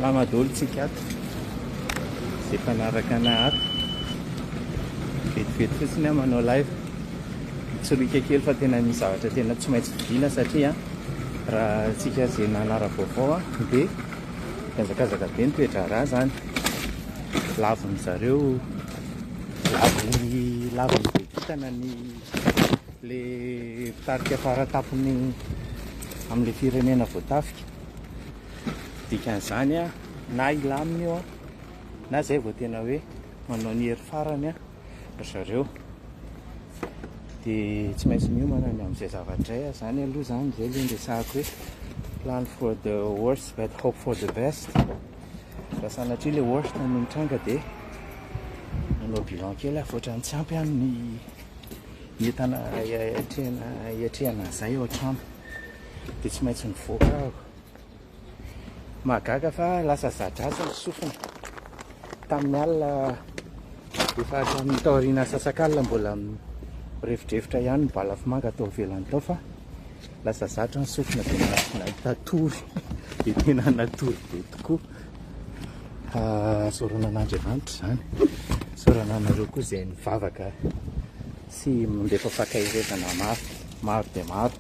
Salama daholo tsika ato Izay mpanaraka anah ato. Vetivety fotsiny aho manao live. Mitsoriaka kely fa tena misy zavatra tena tsy maintsy vidiana satria raha tsika izay nanara-baovao dia mihazakazaka be ny toe-draharaha zany. Lavon'ny zareo, lavon'ny lavon'ny be kintana ny le mpitarika faratapony amin'ilay firenena voatafika. Dikan'izany na hilamina io na zay vao tena hoe manao ny hery farany ry zareo. Dia tsy maintsy miomana ny amin'izay zavatra izay zany aloha zany, zay aloha ny resahako hoe plan for the worst but hope for the best. Raha sanatria ilay worst no mitranga dia manao bilan kely aho fa ohatran'ny tsy ampy any ny ny entana hiatrehana hiatrehana an'izay ao an-trano. Dia tsy maintsy mivoaka aho. Mahagaga fa lasa za-dratsy ny sofina. Tamin'ny alina efa hatramin'ny taoriana sasak'alina mbola mirefodrefotra ihany ny balafomanga tao ivelany tao fa lasa zatra ny sofina dia nahita tory dia tena natory be tokoa. Isaorana an'Andriamanitra izany. Isaorana anareo koa izay nivavaka sy mandefa fankaherezana maro maro dia maro.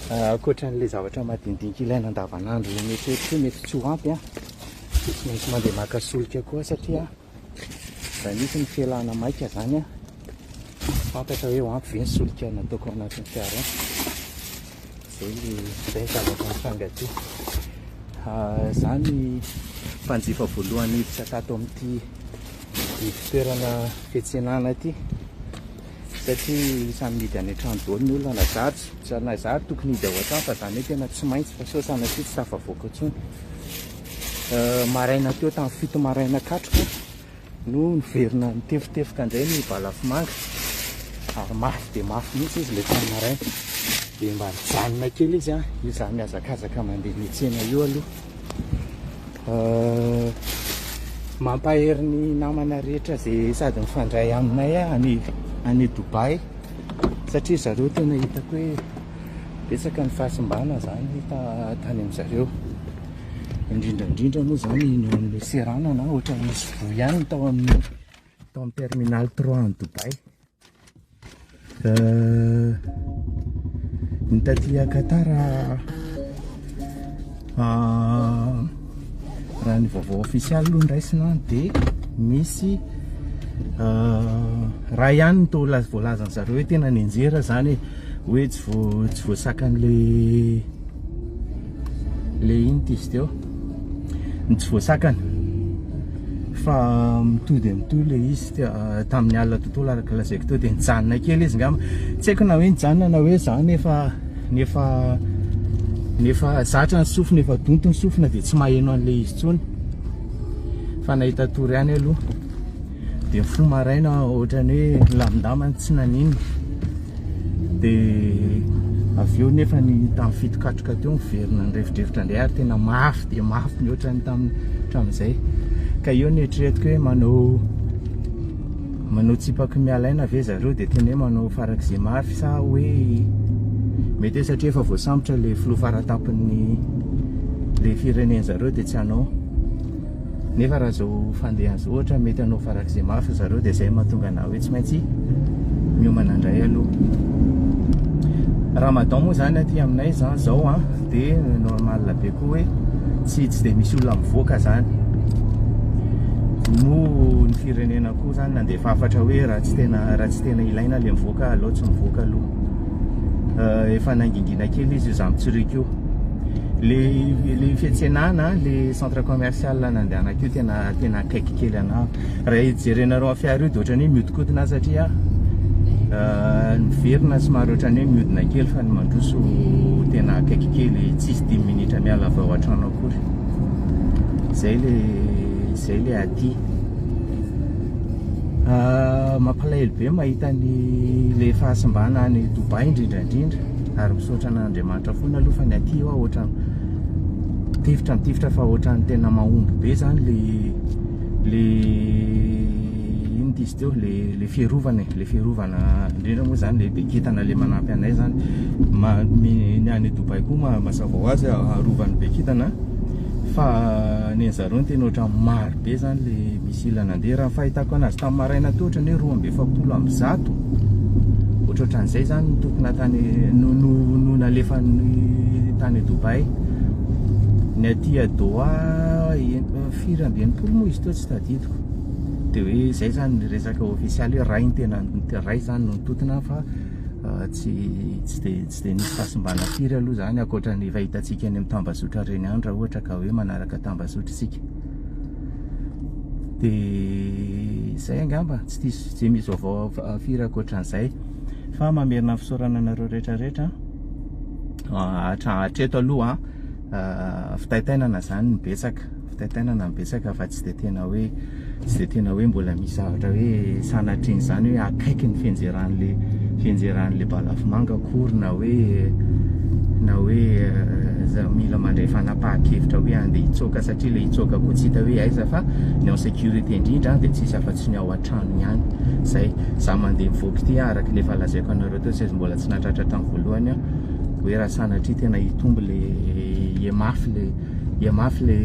Ankoatran'ilay zavatra madinidinika ilaina andavanandro mety hoe koa mety tsy ho ampy an, dia tsy maintsy mandeha maka solika koa satria raha misy ny fialana maika zany an, tsy fantatra hoe ho ampy ve ny solika nataoko ao anatin'ny fiara ao. Zay le zay zavatra mitranga aty. Zany mpanjifa voalohany hiditra tato amin'ity ivon-toerana fiantsenana ity satria samy mihidy any an-trano daholo ny olona na za tsy na za tokony hidy ao an-trano fa zany hoe tena tsy maintsy fa sao sanatria tsy tafavoaka intsony. Maraina teo tamin'ny 7 maraina katroka no niverina nitefotefoka indray ny balafomanga ary mafy dia mafy mihitsy izy ilay tamin'ny maraina. Dia mba nijanona kely izy an, io za mihazakazaka mandeha miantsena io aloha. Mampahery ny namana rehetra izay sady mifandray aminay any any Dubaï satria zareo tena hitako hoe betsaka ny fahasimbana zany tany amin zareo. Indrindra indrindra moa zany ny eo amin'ny seranana ohatran'ny nisy voa ihany ny tao amin'ny tao amin'ny terminal 3 any Dubaï. Ny taty Qatar raha ny vaovao ofisialy aloha no raisina dia misy raha ihany no toa voalazan'ny zareo hoe tena nianjera zany e, hoe tsy vo- tsy voasakan'le le ino ty izy teo ny tsy voasakana fa mitohy dia mitohy le izy tamin'ny alina tontolo araka lazaiko teo dia nijanona kely izy ngamba tsy haiko na hoe nijanona na hoe za nefa nefa nefa zatra ny sofina efa donto ny sofina dia tsy maheno an'le izy intsony fa nahita tory ihany aloha dia mifoha maraina ohatran'ny hoe nilamindamina tsy naninona dia avy eo nefa ny tamin'ny fito katroka teo miverina nirefodrefotra indray ary tena mafy dia mafy mihoatra ny tamin'ny hatramin'izay ka eo ny eritreretiko hoe manao manao tsipaky mialaina ve zareo dia tena hoe manao farak'izay mafy sa hoe mety hoe satria efa voasambotra le filoha faratampony le firenena zareo dia tsy hanao Nefa raha zao fandehany zao ohatra mety hanao farak'izay mafy ry zareo dia zay mahatonga anah hoe tsy maintsy miomana indray aloha. Ramadan moa zany aty aminay zany zao an dia normal be koa hoe tsy tsy dia misy olona mivoaka zany. Moa ny firenena koa zany nandefa hafatra hoe raha tsy tena raha tsy tena ilaina le mivoaka aleo tsy mivoaka aloha. Efa nangingina kely izy io za mitsiriaka io. Le le fiantsenana, le centre commercial nandehanako io tena tena akaiky kely anah. Raha jerenareo amin'ny fiara io dia ohatran'ny hoe mihodinkodina aho satria ny miverina somary ohatran'ny hoe mihodina kely fa ny mandroso tena akaiky kely, tsisy dimy minitra miala avy ao an-trano akory. Zay le zay le aty. Mampalahelo be mahita ny le fahasimbana any Dubaï indrindra indrindra. Ary misaotra an'Andriamanitra foana aloha fa ny aty hoa ohatran mitifitra mitifitra fa ohatran'ny tena mahomby be zany le le ino ty izy teo le le fiarovana e le fiarovana indrindra moa zany le bekintana le manampy anay zany ma ny any Dubaï koa mazava ho azy arovan'ny bekintana. Fa ny an'zareo no tena ohatran'ny maro be zany le missile nandeha. Raha ny fahitako anazy tamin'ny maraina teo ohatran'ny hoe 142 ohatrohatran'izay zany no tokony tany no no no nalefan'ny tany Dubaï. Ny aty a Doha firy amby 60 moa izy teo tsy tadidiko. Dia hoe zay zany ny resaka ofisialy hoe ray ny tena ray zany no nitotona fa tsy tsy dia tsy dia nisy fahasimbana firy aloha izany ankoatra ny efa hitantsika eny amin'ny tambazotra ireny ihany raha ohatra ka hoe manaraka tambazotra isika. Dia izay angamba, tsy diso tsy dia misy vaovao firy ankoatran'izay fa mamerina ny fisaorana anareo rehetra rehetra hatreto aloha fitaitainana izany ny betsaka. Fitaintainana ny betsaka fa tsy dia tena hoe tsy dia tena hoe mbola misy zavatra hoe sanatrian'izany hoe akaiky ny fianjeran'le fianjeran'le balafomanga akory na hoe na hoe mila mandray fanapahan-kevitra hoe andeha hitsoaka satria le hitsoaka koa tsy hita hoe aiza fa ny en sécurité indrindra dia tsisy afa-tsy ny ao an-trano ihany. Zay, za mandeha mivoaka ity araka ny efa lazaiko anareo teo tsy mbola tsy nahatratra hatramin'ny voalohany aho hoe raha sanatria tena hitombo le hihamafy le Hihamafy le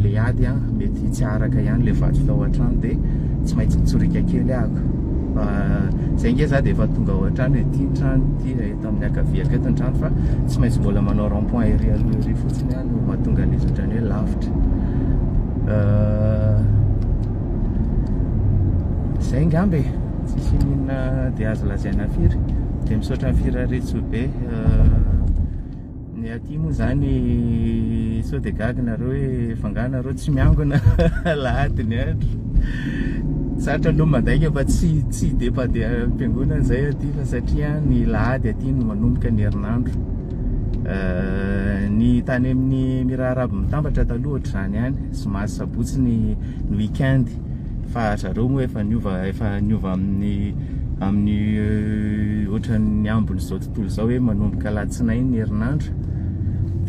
le ady an, mety tsy haharaka ihany le vatsy tao an-trano dia tsy maintsy mitsoriaka kely ahako. Fa zay nge za dia efa tonga ao an-trano e, ity ny trano ity eto amin'ny ankaviako eto ny trano fa tsy maintsy mbola manao rond point ery aloha ery fotsiny aho no mahatonga an'izy ohatran'ny hoe lavitra. Zay ngamba e, tsisy ininona dia azo lazaina firy. Dia misaotra ny firariantsoa be. Ny aty moa zany sao dia gaga nareo hoe fa nga nareo tsy miangona alahady ny andro. Sarotra aloha mandainga fa tsy tsy dia mpandeha am-piangonana zay aty fa satria ny lahady aty no manomboka ny herinandro. Ny tany amin'ny Emirats Arabes Mitambatra taloha ohatr'izany ihany, zoma sy sabotsy ny ny week-end. Fa zareo moa efa niova efa niova amin'ny amin'ny ohatran'ny ambin'izao tontolo izao hoe manomboka alatsinainy ny herinandro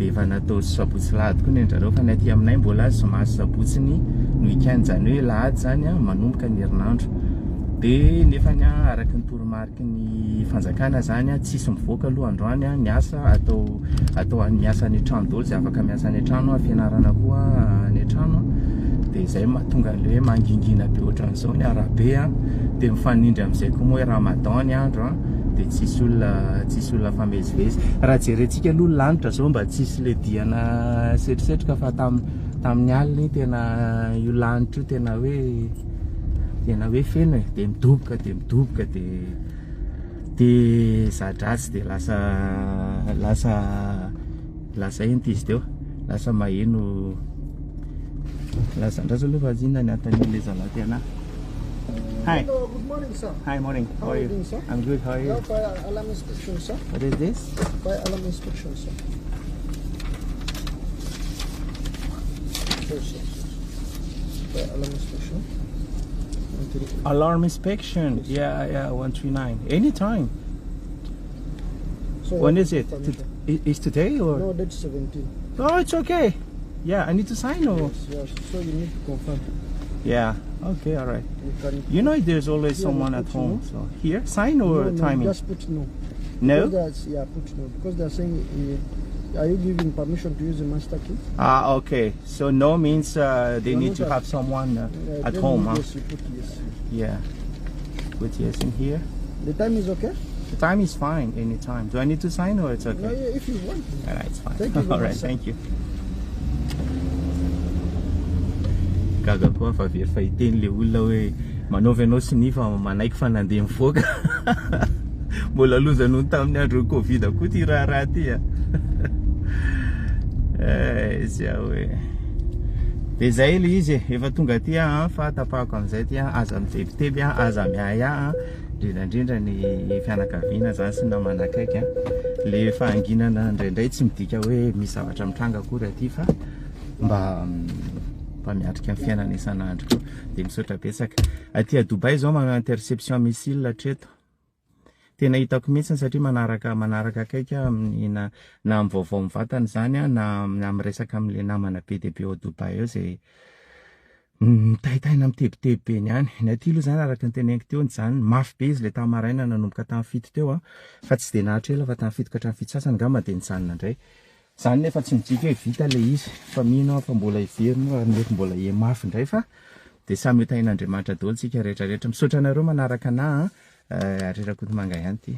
dia efa natao sabotsy lahady koa ny an-drareo fa ny aty aminay mbola zoma sy sabotsy ny week-end izany hoe lahady izany manomboka ny herinandro dia nefany araka ny toromariky ny fanjakana izany tsisy mivoaka aloha androany ny asa atao atao any miasa any an-trano daholo izay afaka miasa any an-trano, fianarana koa any an-trano dia izay mahatonga an'ilay hoe mangingina be ohatran'izao ny arabe a, dia mifanindry amin'izay koa moa hoe ramadan ny andro a, dia tsisy olona tsisy olona mifamezivezy. Raha jerentsika aloha ny lanitra izao mba tsisy le diana setrosetroka fa tam tamin'ny alina iny tena io lanitra io tena hoe tena hoe feno e, dia midoboka dia midoboka dia Dia za-dratsy dia lasa lasa lasa inona izy teo? Lasa maheno lasa andraso aloha fa inona ny anontanian'ilay zalahy ty anahy. Hi. Hello, good morning, sir. Hi, morning. How are you doing, sir? I'm good. How are you? Yeah, fire alarm inspection, sir. What is this? Fire alarm inspection, sir. Sure, sir. Fire alarm inspection. 1, 3. Alarm inspection. Yeah, yeah, 139. Anytime. So When is it? permission? Is today or? No, that's 17. Oh, it's okay. Yeah, I need to sign or? Yes, yes. So you need to confirm. Yeah. Okay, all right. You can. You know, there's always Here, someone you at put home. no. So here, sign or no, no, timing? Just put no. No? Because yeah, put no. Because they're saying, are you giving permission to use the master key? Ah, okay. So no means they You're need not to at have someone at then home, huh? Yes, you put yes. Yeah. Put yes in here. The time is okay? The time is fine, anytime. Do I need to sign or it's okay? No, yeah, if you want. All right, it's fine. Thank you very All right, much, sir. thank you. Gaga koa fa very fa hiteny le olona hoe manaovy ianao sonia fa manaiky fa nandeha mivoaka. Mbola loza noho ny tamin'ny andron'ny Covid koa ity raharaha ity a. Eh, izy aho hoe. Dia izay ilay izy e, efa tonga aty aho fa tapahako amin'izay aty aho, aza mitebiteby aho, aza miahy aho, indrindra indrindra ny fianakaviana izany sy ny namana akaiky a. Le fahanginana indraindray tsy midika hoe misy zavatra mitranga akory aty fa mba mba miatrika ny fiainana isan'andro koa. Dia misaotra betsaka. Aty à Dubaï izao manao interception missile hatreto. Tena hitako mihitsy satria manaraka manaraka akaiky aho amin'ny na na amin'ny vaovao mivantana izany aho na na miresaka amin'ilay namana be dia be ao Dubaï ao izay mitaitaina mitebiteby be ny any. Ny aty aloha izany araka ny teneniko teo nijanona mafy be izy ilay tamin'ny maraina nanomboka tamin'ny 7 teo fa tsy dia naharitra ela fa tamin'ny 7 ka hatramin'ny 7 sasany angamba dia nijanona indray. Zany nefa tsy midika hoe vita le izy fa mino aho fa mbola hiverina io ary mety mbola hihamafy indray fa de samy ho tahin'Andriamanitra daholo tsika rehetra rehetra. Misaotra anareo manaraka anah a, Harry Rakotomanga ihany ty.